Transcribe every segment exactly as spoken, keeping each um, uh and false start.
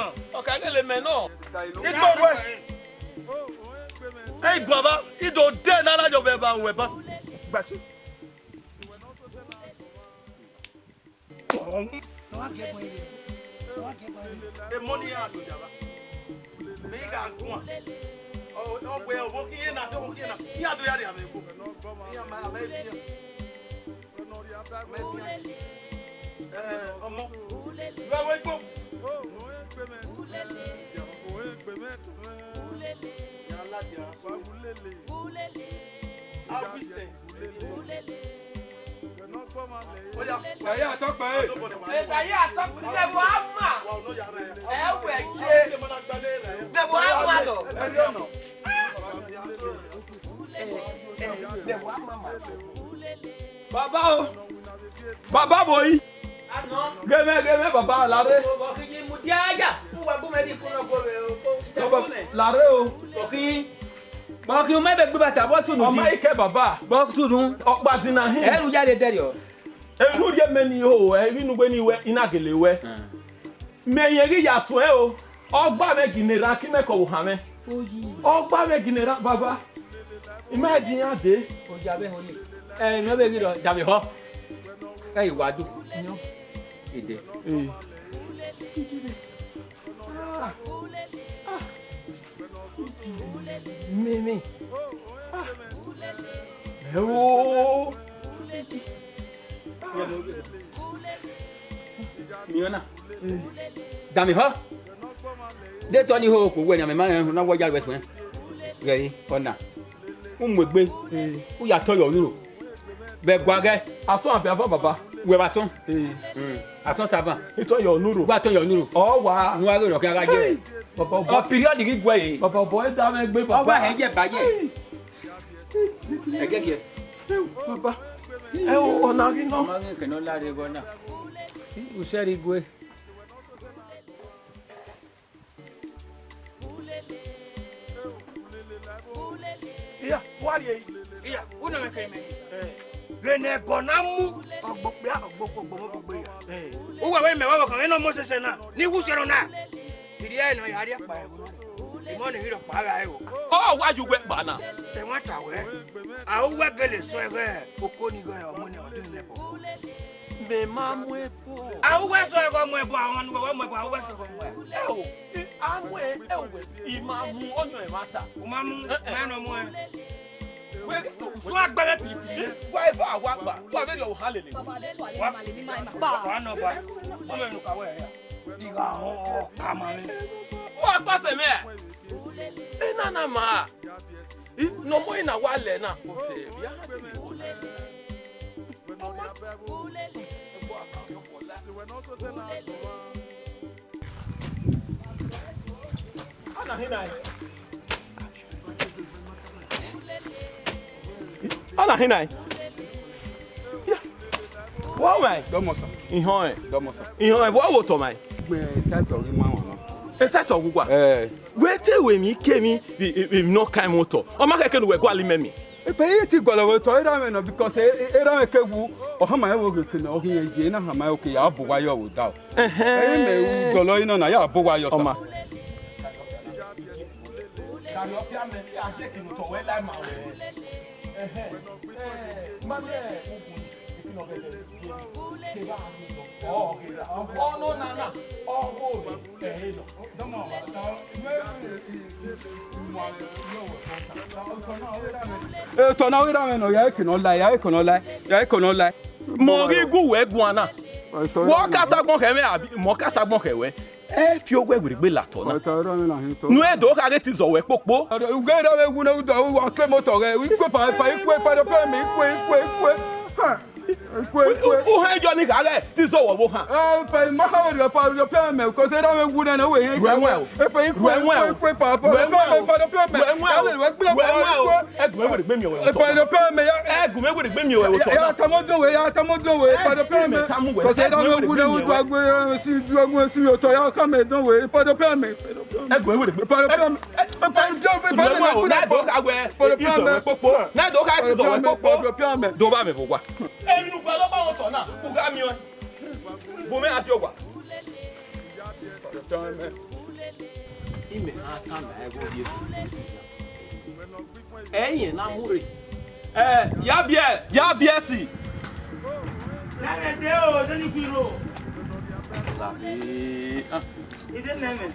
yan. Ọ ka gele mẹ nọ. Ikpọ ruẹ. Ei, baba, I do de na na yọ vbe ba wẹ ba. Gbachi. Emọ ni ya do yaba. Mẹ I gha guan. Ọ, ọ wẹ ọvbokhan khian na, ọvbokhan khian na. I ya do ya rhie amẹ ebo. I ya ma, amẹ bian. Amẹ bian. Eh, ọmọ. Vbe wẹ igbo. Ya ladian. Abisẹ. Oya. Ẹ ya tọ kpẹ, ẹ. Ẹ ya tọ kpẹ, ẹ wẹ a ma. Ẹ wẹ ye. Ẹ wẹ a ma lọ. Ẹ ri ọnọ. Ẹ, ẹ, ẹ wẹ a ma ma. Baba o. Baba boyi. Gẹmẹ, gẹmẹ, baba, lare. Baba, lare o. Bọkhi, u ma vbe gbe bata, vbọ sunu? Ọ ma di? I kẹ baba. Vbọ sunu? Ọkpa dinna hin. Ẹ ru ya dẹdẹrriọ. Emwi ne u rhie mẹ ni ho, emwi ne uwẹ ni wẹ, I na gele wẹ. Hmm. Mẹ rẹn ghi ya suẹn o. Ọgba mwẹ gele rran, ke imẹ ke ọvbokhan mwẹ. Oyi. Ọgba mwẹ gele rran, baba. I ma di iran dee. Oya vbe hole. Ẹ, mẹ vbe ghi rọ, da vbe họ. Ẹ, I wa du. Ede. Eh. Ah. Ah. Mimi. Ah. Ẹo. Miẹn ọna. Danmwehọ. De tọ ni ho ku wẹ ne amẹ ma rẹn na wọ ya ruẹ suẹn. Ghẹ i, ọna. U mu egbe. U ya tọ yọ unu ro. Vbe ẹguaghẹ. Asọn abẹ avan baba. Wẹ vbe asọn. Mm. Asọn savan. I tọ yọ unu ro. Wa tọ yọ unu ro. Ọ wa. Nu a ghe nọ khian gha ye. Baba, baba. Ọ period ghi guẹ re. Baba, baba, ẹ da mwẹ egbe, baba. Ọ wa hẹ ye ba ye. Ẹgẹgiẹ. Baba. Ẹ o, ọna ghi nọ. Ọma ghi kẹ ne ọ lare vbe ọna. Usẹ rhie igue. Iya, wa rhie. Iya, u nọ mwẹ ke mẹ. Eh. Vbene ẹbọ na mu, ọgbokpia, ọgbokpo, ọgbomọ, ọgbogbe ya. Eh. U wa wẹ mẹ wa vbe ọkhọ mwẹ ne ọ mu sẹsẹ na, ne I wu sẹ nọ na. Irhiẹ nọ ya rhie kpa ẹvbo na. Imọ ne I rhie ọkpa gha ẹvbo. Ọ wa ye uwẹ kpa na. Ẹmwata wẹ, a uwẹ gele sọ ẹghẹ oko ni ghe ọmọ ne ọ dunu nẹ ẹbọ. Mẹ ma mu ẹbọ. A uwẹ sọ ẹghẹ ọ mu ẹbọ, àwọn ne uwẹ mu ẹbọ, a uwẹ sẹ ẹghẹ ọ mu ẹbọ. Ẹ o, a mu Ẹwẹ, I ma mu ọyọn ẹmwata. U ma mu, ma nọ mu ẹn. Wẹ, sua gbẹrẹ pipi. Wa eva wa gba, wa vbe rhie ọvbokhan lele. Baba, de tuẹ ma lele ima ima. Wa nọ ba. Ọmọ ẹnu ka wẹ ya. I gha họn ọka ma mwẹ. Wa kpasẹ mẹ. Enana ma. I, ne ọmọ na wa lẹ na, otẹ vbe a ha te vbe wọ na. Ana hina. Ana hina. Wa mai. Dọmọ sa. Ihọn ẹ. Dọmọ sa. Ihọn ẹ, vbe ọ wo otọ mai? Gbẹ sẹtọ ghi ma wọn. Esẹtọ gu gua. Eh. Wẹ te wẹ emwi ke emwi, emwi ne ọ kan ẹmwẹ otọ. Ọ ma khẹke ne uwẹ gualọ imẹ miẹn. Ebe, I te gualọ vbe otọ, erha mwẹ nọ, because e-, e-, erha mwẹ ke wu, ọ hama ẹvbo ghe ke nọ, ọ ghi rẹn ye, na hama ẹvbo ke ya bu uwa yọ vbe odaro. Ẹhẹn. Ẹ i mẹ u dọlọ ina na, ya bu uwa yọ sa. Ọma. Ọnọna na, ọ vbe ẹre nọ. Otọ na, erha mwẹ nọ, ya eke nọ lae, ya eke nọ lae, ya eke nọ lae. Mọ ghi gu wẹ guan na. Wọ ka sa agbọn khẹ mwẹ, abi mọ ka sa agbọn khẹ wẹ? Ẹ fi owẹ werriegbe la otọ na. Otọ erha mwẹ na hin otọ. Nu ẹdẹ okha ghe te I zọ wẹ kpokpo. Ugbẹn erha mwẹ wu ne u dọ, u wa kẹ motọ ghẹ, ikue pa, pa, ikue, pa, dọ pẹ mẹ, ikue, ikue, ikue. Ha. Ikue, ikue. U hẹn yọ ni kha ghẹ te I zọ wẹ ọvbokhan. Eh, pa, ma kha wẹ rhie pa, rhie pẹ mẹ, 'cause erha mwẹ wu nẹ, wẹ hẹn. Ruẹ wẹn o. Eh, pa, ikue, ruẹ wẹn o. Ikue, ikue, pa, pa, ruẹ wẹn o. Pa, dọ pẹ mẹ. Ruẹ wẹn o. Ẹguẹn werriegbe miẹn wẹ otọ na. Pa, dọ pẹ mẹ, ya. Ẹguẹn werriegbe miẹn wẹ otọ na. Ya, tama odọ wẹ, ya, tama odọ wẹ, pa, dọ pẹ mẹ. 'Cause erha mwẹ wu nẹ, u du agbọn, si du agbọn, si otọ, ya, ka mẹ dọ wẹ, pa, dọ pẹ mẹ. Ẹguẹn werriegbe. Pa, dọ pẹ mẹ. Pa, dọ pẹ mẹ. Ruẹ wẹn o, na do kha wẹ, I zọ wẹ kpokpo. Na do kha I zọ wẹ kpokpo. Do ba mẹ vbe owa. Emwi ne u gba lọ ba otọ na, u gha miẹn ọẹn. Bu mẹ a tie owa. Imẹ a ta na ẹghẹ ovbi esẹsẹsẹ na. Ẹ i rẹn na mu rre. Ẹ, ya biẹ ẹse, ya biẹ ẹse. Nẹmẹ de o, de ni kiro. Labe, ah. Ide nẹmẹ.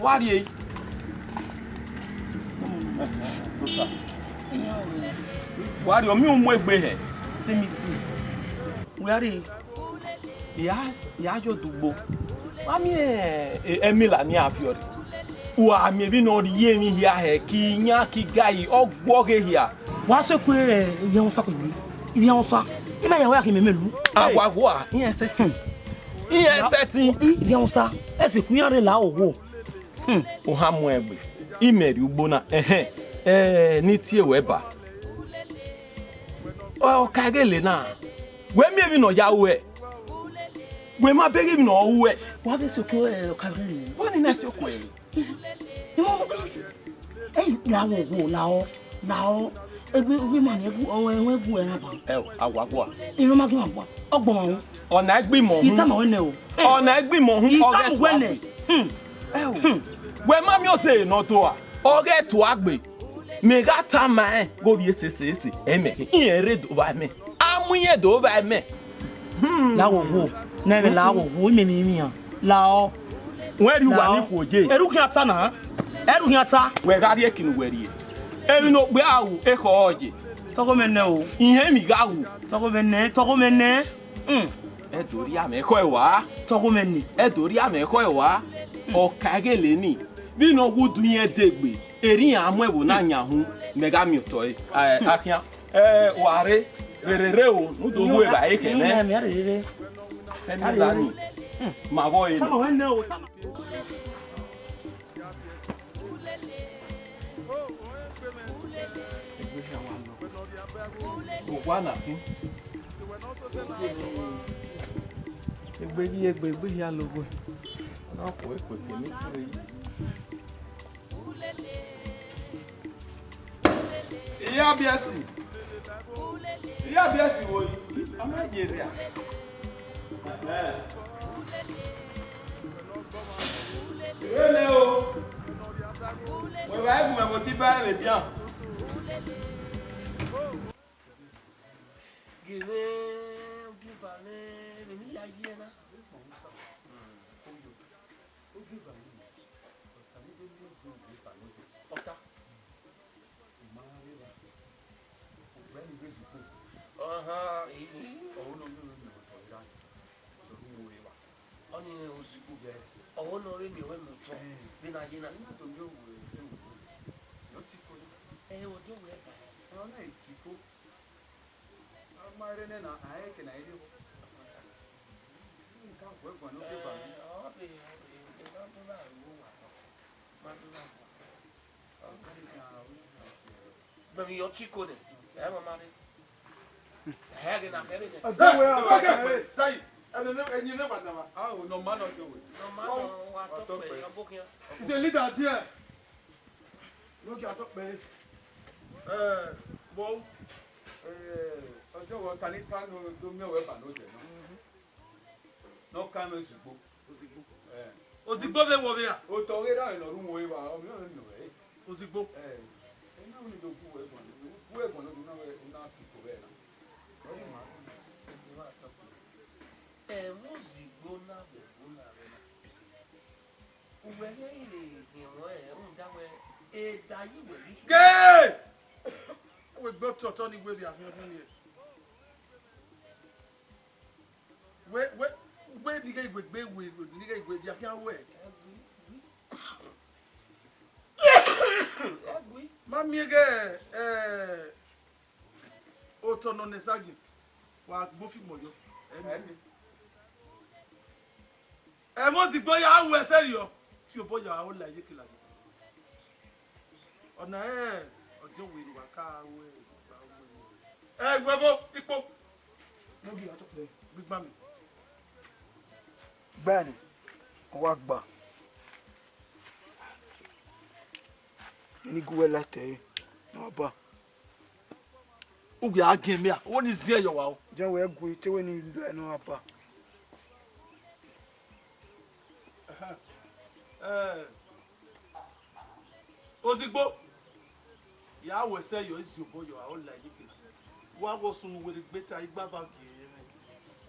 Wa rrie. Tota. Wa rrie, ọ miẹn u mu egbe hẹ? Simiti. Wa rrie. Ya, ya yo dugbo. Wa miẹn, e, Emila ni a viọ rre. Wa miẹn emwi ne ọ rhie emwi hia hẹ, ki iyan ki gai, ọ guọghọ ehia. Wa sẹ ku, e, ivbi Hausa ku emwi. Ivbi Hausa. Ima ya wa ya khin mẹ mẹ lu. A wa gua, iyan sẹtin. Iyan sẹtin. Ivbi Hausa. Ẹ sẹ ku iran rre la owo. Hmm, u ha mu ẹn gbe. Imẹ rrie ugbo na, ẹhẹn, ẹ, ne I tie ruẹ ba. Ọ ka ghele na, wẹ miẹn emwi ne ọ ya ruẹ, wẹ ma bẹghe emwi ne ọ ruẹ. Wa vbe sẹ okue, ẹ, ọ ka ghele. Wẹ ni na sẹ okue. Ẹ, la owo, la ọ, la ọ. Egbe, egbe ma ni gu, ọ, ẹwẹn gu ẹran ba. Ẹ o, a wa gua. Irun ma ghi ma gua. Ọgbọn ma wu. Ọna ẹgbimọ hun. I tama wẹ nẹ o. Ọna ẹgbimọ hun, ọ ghẹ tua gbe. Hmm. Ẹ o. Hmm. Wẹ ma miẹn ọse ne ọ do a, ọ ghẹ tua gbe. Mẹ gha tama ẹn, ghe ovbi esẹsẹsẹ, ẹ mẹ khin, irẹn rre do vba mẹ. A mu irẹn do vba mẹ. Hmm. La owo, nẹ vbe la owo, imẹ ni miẹn. La ọ. Wẹ rhie uwa ni khuo ye. Ẹru khian ta na. Ẹru khian ta. Wẹ gha rrie eki ne uwẹ rrie. Emwi ne okpia ru, ekhọe ọ ye. Tọghe mẹ nẹ o. Ihẹn emwi gha ru. Tọghe mẹ nẹ, tọghe mẹ nẹ. Hmm. Ẹ do rhie amẹ ekhọe rua. Tọghe mẹ nẹ. Ẹ do rhie amẹ ekhọe rua. Ọ ka ghele ni. Vbene ọ wu du irẹn degbe, erriọ iran mu ẹvbo na yan uhunmwu, mẹ gha miẹn otọ ẹre. Ẹ, akhian. Ẹ, wa rre, rherhe rre o, ne u do ru evbare khẹ nẹ. Ẹ, mẹ rherhe rre. Ẹ, mẹ la ni. Ma vbọ ẹre nọ. Egbe hia wa lọ. Owa na khin. Egbe ghi egbe, egbe hia logbe. Na khuo ekue ke ne I ture yi. Iya biẹ ẹse. Iya biẹ ẹse wo yi. A ma ye rria. Ẹhẹn. Rele o. Wẹ wa gu mẹ vbe ota iba ẹre dia. Gele, ogieva mwẹ, vbene I ya ye na. Ozigbo, ọmọ ne ọ re miẹn ruẹ mu otọ vbene a ye na. Ẹ na do miẹn ruẹ mu otọ. Ọ tiko na. Ẹ, ọ do wẹ ba. Ọ na tiko. Ọ ma rre nẹ na, a i ke na i rre. Nka wẹ guan ne ọ ke ba mwẹ. Ẹ, ọ vbe, ọ vbe, ẹ ma do na ru owa nọ. Ma do na ru. Ọ ka rre na, ọ rre na. Gbẹmwi yọ tiko nẹ, ẹ ma ma rre. Ẹ ghe na kẹre nẹ. Ọdọ wẹ, ọdọ wẹ, tayi, ẹni ne, ẹni ne wa dama. A o, nọ ma nọ ọdọ wẹ. Nọ ma nọ wa tọ pẹ, ọ bọ khian. Is a leader there. No get atọ pẹ. Eh, bọ. Eh, ọjọ wẹ ọta ni ta no do miẹn wẹ ba no jẹ nọ. Ne ọ kan mwẹ ozigbo. Ozigbo. Eh. Ozigbo vbe wọ vbe ra? Otọ ghe ra nọ ru wẹ wa, ọ miẹn nọ wẹ. Ozigbo. Eh. Ena uni do gu wẹ gbọn, gu wẹ gbọn do na wẹ na ti ko wẹ na. Ọ ni ma. Ẹ, vbe ozigbo na vbe ẹvbo na rre na. Uwẹ ghi re hin ẹmwẹ rhunmwuda wẹ, eda yi wẹ ghi. Gay! Wẹ gbe otọ otọ ni wẹ vbe afian ọkhan ni. Wẹ, wẹ, wẹ ni ghe wẹ gbe wẹ, wẹ ni ghe wẹ vbe afian wẹ. Ma miẹn ghe, eh, otọ nọ nẹ Sagiẹn, wa gbe ofi mọ yọ. Ẹmi. Ẹmwẹ ozigbo ya ru ẹsẹ yọ, fi obọ ya ru la iyeke ladian. Ọna rẹn ọdiọn wẹ ne uwa ka ru ẹ. Ẹ, wẹ vbo ikpo. Gbigba mi. Gbẹn, ọ wa gba. Ni gu wẹ la ẹtẹ re, ne ọ ba. U ghi a giẹn mẹ a, wo ni ziẹn yọ wa o. Jẹn wẹ gu te wẹ ni do ẹnu apa. Eh, ozigbo, ya wẹ sẹ yọ, ezi obọ yọ, a o la iyeke. Wa wọ sunu were gbe ta igba ba gie ẹmwẹ.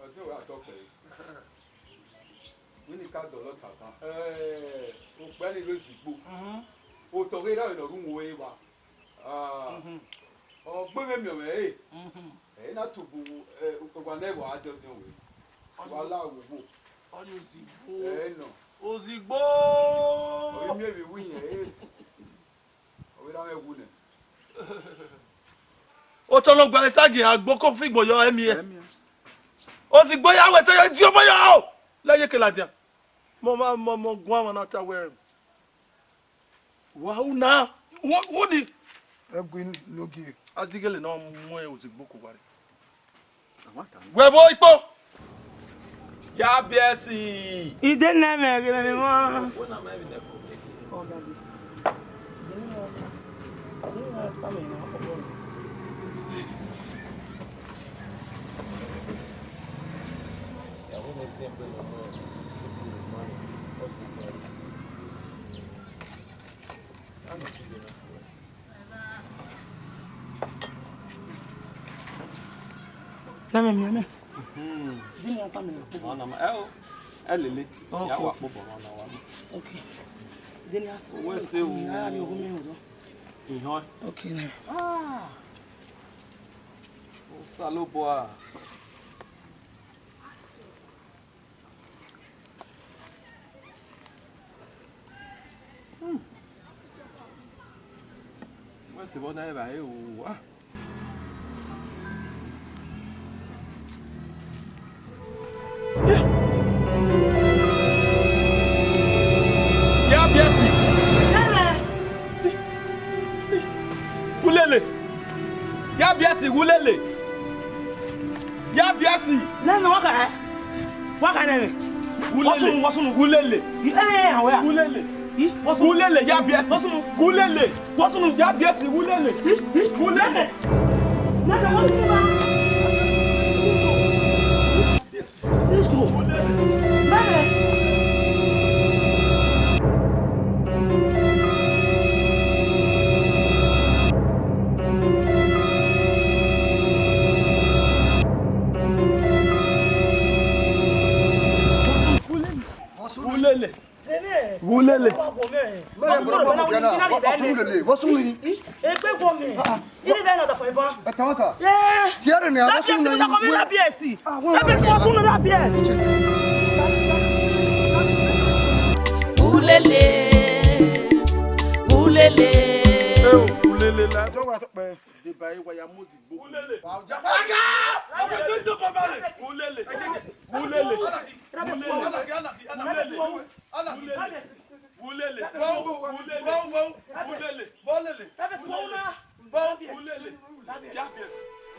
Ọdẹ wẹ atọ kpẹre. Wẹ ni ka dọlọ ta kan. Eh, okpẹ ni lo ozigbo. Mhm. Otọ ghe ra nọ ru wẹ wa. Ah, mhm. Ọ gbe mwẹ miẹn mwẹ re. Mhm. Ẹ na tubu, eh, wa nẹ vbe a jọ diọn wẹ. Wa la wo wo. Ọ ni ozigbo. Ẹ nọ. Ozigbo. Ọ miẹn vbe wu yẹn, eh. Ọ vbe ra mwẹ wu nẹ. Otọ nọ gba Sagiẹn a gbe oko fi gbọn yọ ẹmi ẹ. Ẹmi ẹ. Ozigbo ya wẹ sẹ yọ, di obọ yọ o. La iyeke ladian. Mọ ma, mọ, mọ guan mwa na ta wẹ. Wa u na, wo, wo ni. Ẹgui ne ogie. Azighele ne ọ mu ozigbo ku ware. Wẹ vbo ikpo? Ya biẹ ẹsi. Ide nẹ mẹ ghe mẹ mọ. Nẹ mẹ miẹn nẹ. Mhm. Di mẹ ọsan mẹ na. Ọna ma, ẹ o, ẹ lele. Ok. Ya wa kpobọ ọna wa ma. Ok. Di mẹ ọsan. Wẹ se o. Ara ni ogun mi rọ. Ihọn. Ok nẹ. Ah. Osanobua. Hmm. Wẹ se vbọ na evbare o, ah. Ya biẹ ẹsi. Ulele. Ya biẹ ẹsi, ulele. Ya biẹ ẹsi. Nene, wa ka, wa ka nene. Ulele. Wosunu, wosunu. Ulele. Eh, eh, eh, awẹ a. Ulele. Ih, wosunu. Ulele, ya biẹ ẹsi. Wosunu. Ulele. Wosunu. Ya biẹ ẹsi, ulele. Ih, ih. Ulele. Nene. Nene, wosunu ma. Let's go. Nene. Ulele. Ulele. Mẹ, bro, bro, bro, na. Wa, wa sunu lele, wa sunu yi. Egbe wo mi. Ah, ah. Ini bẹ na da fọ iban. Ẹ ta, wa ta. Yeah. Tiẹ rẹ ni, wa sunu lele. Wa sunu da biẹ ẹsi. Ah, wa, wa, wa sunu da biẹ ẹsi. Ẹ wa ya mu ozigbo. Ulele. Wa ya. Aya! Wa ya se do baba re. Ulele. Ulele. Ulele. Ulele. Ulele. Ulele. Ulele. Ulele. Ulele.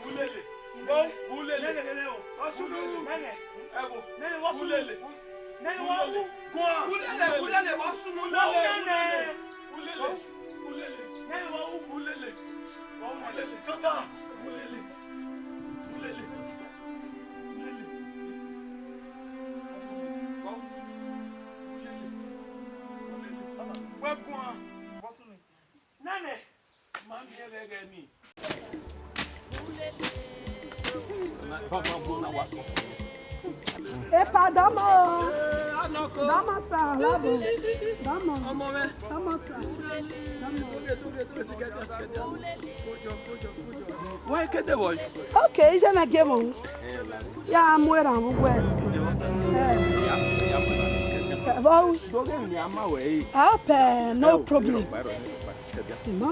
Ulele. Ulele. Ulele. Ulele. Osunu. Ẹwo. Ulele. Ulele. Guan. Ulele. Ulele. Osunu. Ulele. Ulele. Ulele. Ulele. Ulele. Tota. Ulele. Ulele. Ulele. Osunu. Guan. Ulele. Ulele. Wẹ guan. Osunu. Nene. Epa, dama o. Dama sa, labo. Dama. Dama sa. Dama. Wẹ kede vbọ? Okay, iye na gie mwẹ. Ya mu eran vbe uwẹ. Eh. Vbọ? Apẹ, no problem. Ma.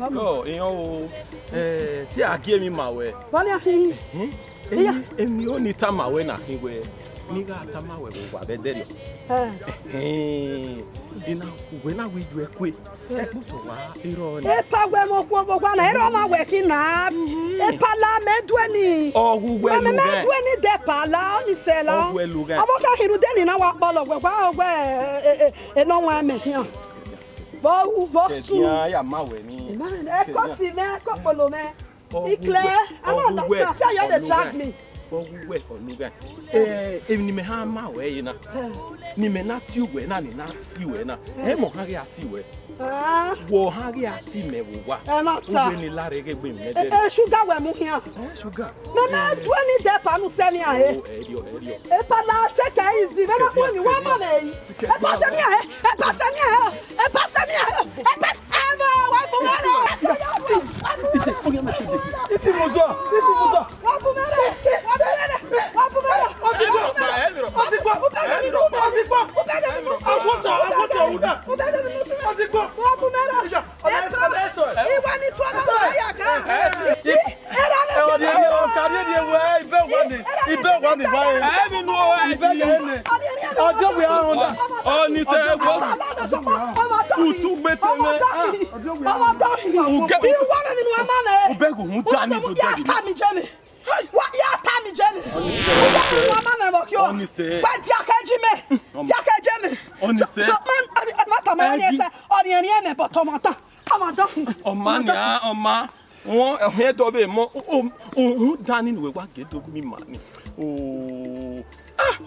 Kọ, iran o, eh, te a gie emwi ma wẹ. Vbọ nian khin? Ehẹn. Iya. Emwi, emwi ọni tama wẹ na khin wẹ, ne I gha tama wẹ vbe owa vbe ẹdẹrriọ. Eh. Ehẹn. I na, wẹ na wẹ I yu ẹkue. Eh. Ẹkpotọ wa irọ ni. Epa, wẹ mwẹ okhuo vbe owa na, irọ ma wẹ khin na. Mhm. Epa la mẹ duẹ ni. Ọ gu wẹ. Mẹ, mẹ, mẹ lughe. Duẹ ni de epa la, ọni sẹ la. Ọ gu wẹ lughe. Ọvbokhan khin rhunmwuda eni na wa kpọlọ wẹ, wa wẹ, e, e, e, nọ wan mẹ khian. Vbọ, vbọ su. Kẹdian ya ma wẹ ni. Amen. Ẹ ko si mwẹ, ko kpolo mwẹ. Ikle, I don't understand. See how you dey drag me. Ọ gu wẹ ọlugha. Eh, emwi ne imẹ ha ma wẹ ye na. Eh. Ne imẹ na tie uwẹ na, ne I na si wẹ na. Eh. Ẹ mọ ha ghi a si wẹ. Ah. Wọ ha ghi a tie mẹ vbe owa. Ẹ na ta. Uwẹ ni la rre ghe egbe mẹ. Eh, dẹrẹ. Eh, sugar wẹ mu khian. Eh, sugar. Mẹ, mẹ, eh, duẹ ni de epa nu sẹ ni a he. Oh, ẹriọ, ẹriọ. Epa la, take it easy. Mẹ na ku ni wa ma mẹ. Epa sẹ ni a he. Epa sẹ ni a he. Epa sẹ ni a he. Epa, ẹ mọ, wa bu mẹ rẹ. Wa bu mẹ rẹ. Ifi muzo, ifi muzo. Wa bu mẹ rẹ. Wa bu mẹ rẹ. Wa bu mẹ rẹ. Ozigbo. Ozigbo. Ubẹgẹ mi nu. Ozigbo. Ubẹgẹ mi nu. Agwọtọ, agwọtọ, uda. Ubẹgẹ mi nu. Ozigbo. Wa bu mẹ rẹ. Iya. Epa. Iwa ni tuẹ na wẹ ya ka. Ifi. Ẹ, ọ di ẹni, ọ ka di ẹni ẹwẹ, ibẹ wa ni, ibẹ wa ni ba ẹ. Ẹ mi nu ọ, ẹ ibẹ yẹ ne. Ọjọ wẹ ahọn da. Ọ ni sẹ ẹwọ. Utu gbe tẹmẹ. Ọmọ dọkhi. Uke. Iwa mẹ mi nu ama mẹ. Ubẹghe uhun da ni do dẹ. Ya ta mi jẹ mẹ. Wa ya ta mi jẹ mẹ. Uwa mẹ nu ama mẹ vọ kio. Ọ ni sẹ. Wa dia kẹ ji mẹ. Dia kẹ ji mẹ. Ọ ni sẹ. So, so, man, ọ ni, ọ ni ta ma ọ ni ẹta. Ọ ni ẹni ẹmẹ, but ọmọ ta. Ọmọ dọkhi. Ọma nia, ọma. Wọn, ẹhẹn dọ vbe mọ, o, o, uhun dani ne uwẹ wa gie do mi ma ni. O, ah,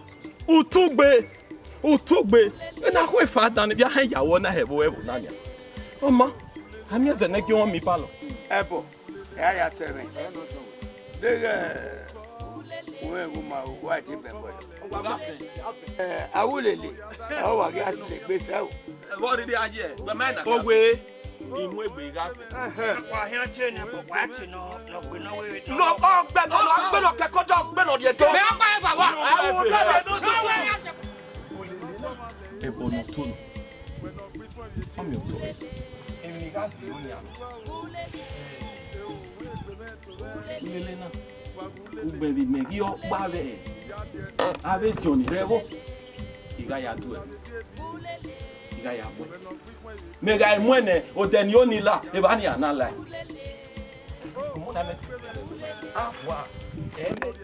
utugbe, utugbe. Ena khu efa dani, bia hẹn ya wọ na hẹ vbo ẹvbo na nia. Ọma, a miẹn zẹ nẹ gie wọn mi balọ. Ẹbọ, ẹ a ya tẹ mwẹ. Deghẹ uwẹ wu ma, uwa ti bẹ bọ. Ẹ, Awulele, ọ wa ghi a si le gbe sẹ o. Ẹvbo rhirhi a ye, gbẹmẹ na. Owe. I mu egbe gha vẹ. Wa hiẹn tie nẹ, wa tie nọ, nọ gbe nọ wẹ. Nọ, ọ gbẹ nọ, ọ gbẹ nọ kẹkọ dọ, ọ gbẹ nọ rhie dọ. Mẹ ọkpa eva wa. Ẹ wo dọ. Ẹbọ ne ọ tonu. Ọ miẹn otọ ẹre. Emwi ne I gha zẹ ro nian. Lele na. Ugbẹn vbe imẹ ghi ọkpa vbe avbe ediọn ni rre ẹvbo. I gha ya duẹ. I gha ya muẹ. Mẹ gha muẹn nẹ, odẹ ni oni la, evba ni a na la. Akua, ẹ mẹ ti.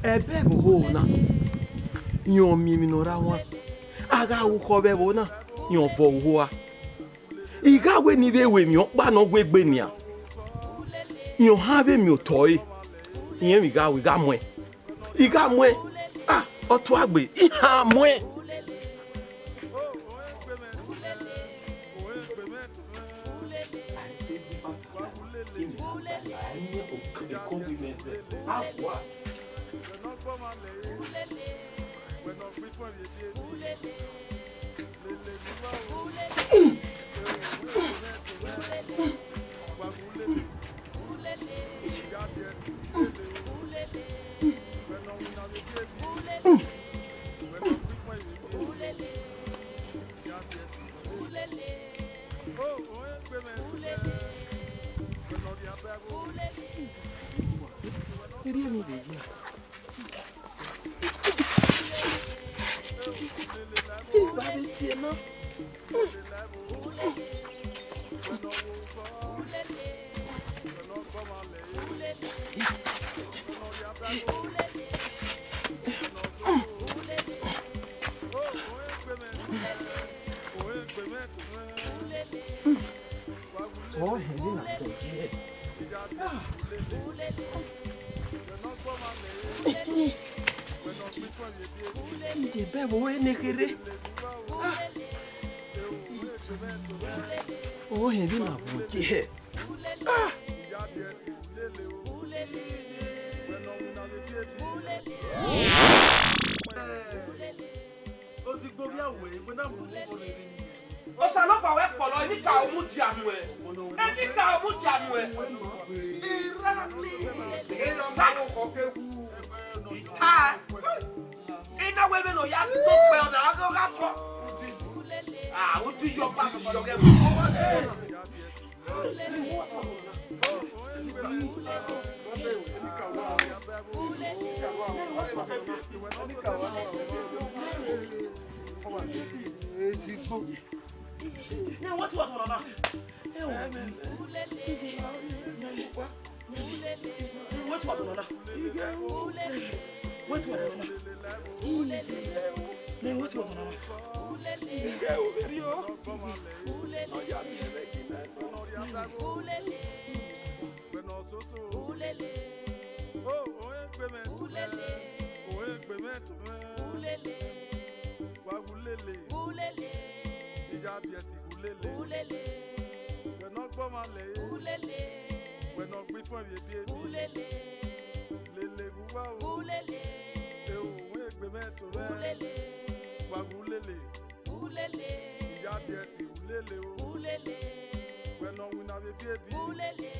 Ẹbẹ vbe oho na, rẹn ọ miẹn emwi ne ọ rre awan, a gha ru khọ vbe ẹvbo na, rẹn ọ vọ uhoa. I gha wẹ ne I vbe ru emwi ọkpa ne ọ wegbe nian, rẹn ọ han vbe miẹn otọ ẹre, irẹn vbe I gha ru, I gha muẹn. I gha muẹn, ah, ọ tua gbe, I han muẹn. Erriọ ni vbe ya. Iba vbe tie na. Ọ hẹn vbe na tọ yi hẹ. Iye bẹghe ore ne kherhe. Ọ hẹn vbe na vọ yi hẹ. Ah! Ozigbo vbe a wẹ, wẹ na mu ọmọ rere. Osanobua wẹ kpọlọ, enikaro mudia nuẹ. Enikaro mudia nuẹ. Erha ni, erha ọkọ ke wu. Ita. Ina wẹ vbene ọ ya tọ kpẹ ọna, a gha kọ. Ah, u ti yọ ba, u ti yọ ghẹ. Wẹ ne ọ soso. Ulele. O, o, egbe mwẹ tu mwẹ. Ulele. O, egbe mwẹ tu mwẹ. Ulele. Wa wu lele. Ulele. Iya biẹ si wu lele. Ulele. Wẹ ne ọ gbọmwa lẹ. Ulele. Wẹ ne ọ gbe ifọn vbe ebiẹbi. Ulele. Lele wu wa o. Ulele. E, o, o, egbe mwẹ tu mwẹ. Ulele. Wa wu lele. Ulele. Iya biẹ si wu lele o. Ulele. Wẹ ne ọ winna vbe ebiẹbi. Ulele.